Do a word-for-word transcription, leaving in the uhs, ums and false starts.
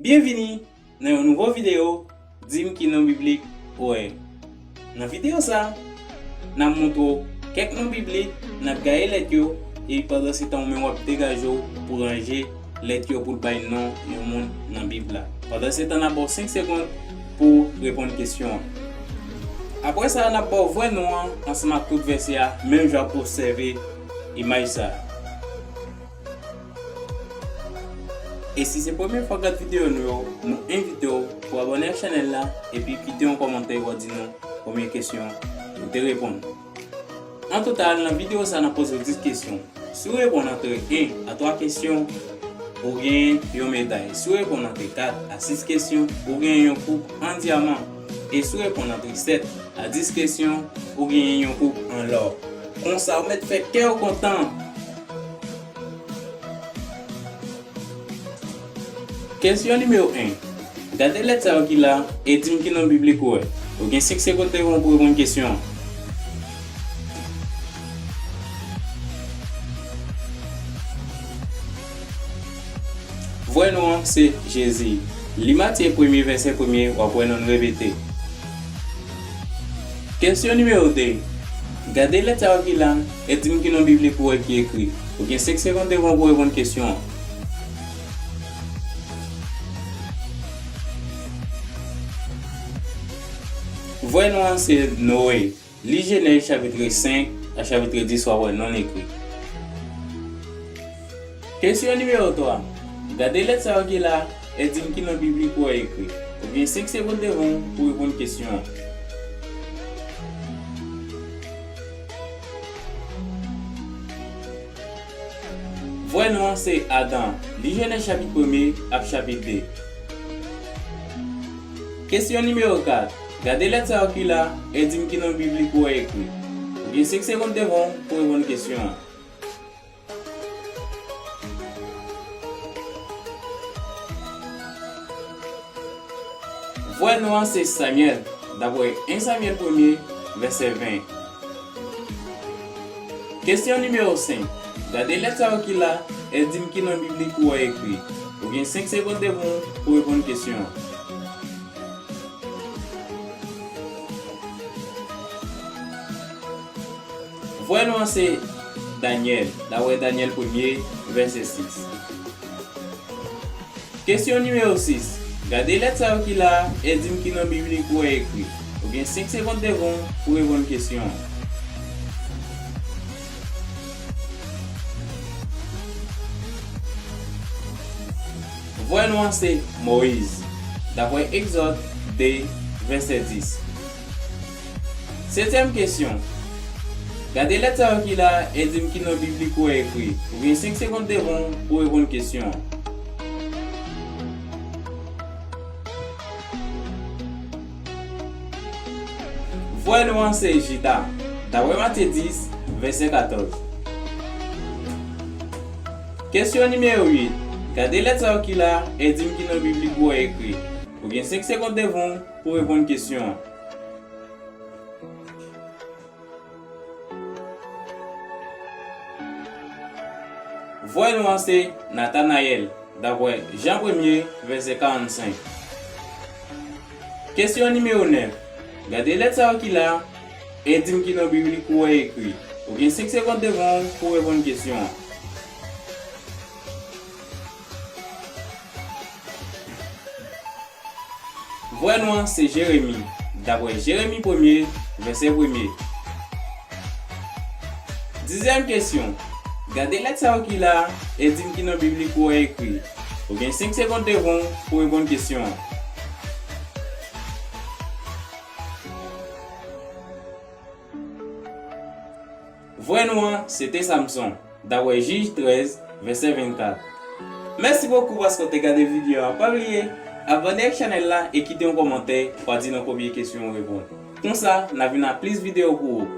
Byenvini nan yon nouvo videyo, Di m ki non biblik ou wè. Nan videyo sa, n ap montre w kèk non biblik, n ap gaye lèt yo, e pandansetan ou menm w ap degaje w pou ranje lèt yo pou l bay non yon moun nan Bib la. Pandansetan, n ap ba w senk segonn pou w reponn kesyon an. Apre sa, n ap ba w vrè non an ansanm ak tout vèsè a, menm jan w ap obsève imaj sa a. E si se premye fwa w gad videyo nou yo, nou envite w pou abòne ak chanèl la epi kite yon kòmantè pou w di nou konbyen kesyon ou te reponn. An total, nan videyo sa, n ap poze w dis kesyon. Si w reponn antre en a twa kesyon, ou genyen yon meday. Si w reponn antre kat a sis kesyon, ou genyen yon koup an dyaman. E si w reponn antre sèt a dis kesyon, ou genyen yon koup an lò. Konsa, ou mèt fè kè w kontan. Kesyon nimewo en. Gade lèt sa yo ki la e di m ki non biblik ou wè. Ou gen senk segonn devan w pou reponn kesyon an. Vrè non an se Jezi. Li Matye premye vèsè premye, w ap wè non l repete. Kesyon nimewo de. Gade lèt sa yo ki la e di m ki non biblik ou wè ki ekri. Ou gen senk segonn devan w pou reponn kesyon an. Vrè non an se Noe. Li Jenèz chapit senk a chapit dis, w ap wè non l ekri. Kesyon nimewo twa. Gade lèt sa yo ki la e di m ki non biblik ou wè ekri. Ou gen senk segonn devan w pou reponn kesyon an. Vrè non an se Adan. Li Jenèz chapit premye ak chapit de. Kesyon nimewo kat. Gade lèt sa yo ki la e di m ki non biblik ou wè ekri. Ou gen senk segonn devan w pou reponn kesyon an. Vrè non an se Samyèl, dapre en Samyèl premye, vèsè ven. Kesyon nimewo senk. Gade lèt sa yo ki la e di m ki non biblik ou wè ekri. Ou gen senk segonn devan w pou reponn kesyon an. Vrè non an se Danyèl, dapre Danyèl premye, vèsè sis. Kesyon nimewo sis. Gade lèt sa yo ki la e di m ki non biblik ou wè ekri. Ou gen senk segonn devan w pou reponn kesyon an. Vrè non an se Moyiz, dapre Egzòd de, vèsè dis. Setyèm kesyon. Gade lèt sa yo ki la e di m ki non biblik ou wè ekri. Ou gen senk segonn devan w pou reponn kesyon an. Vrè non an se Jida, dapre Matye dis, vèsè katòz. Kesyon nimewo uit. Gade lèt sa yo ki la e di m ki non biblik ou wè ekri. Ou gen senk segonn devan w pou reponn kesyon an. Vrè non an se Natanayèl, dapre Jan premye, vèsè karannsenk. Kesyon nimewo nèf. Gade lèt sa yo ki la e di m ki non biblik ou wè ekri. Ou gen senk segonn devan w pou reponn kesyon an. Vrè non an se Jeremi, dapre Jeremi premye, vèsè premye. Dizyèm kesyon. Gade lèt sa yo ki la e di m ki non biblik ou wè ekri. Ou gen senk segonn devan w pou reponn kesyon an. Vrè non an se te Samson, dapre Jij trèz, vèsè vennkat. Mèsi bokou paske w te gade videyo a. Pa bliye abòne ak chanèl la e kite yon kòmantè pou w di nou konbyen kesyon ou reponn. Konsa, n a vin ak plis videyo pou ou.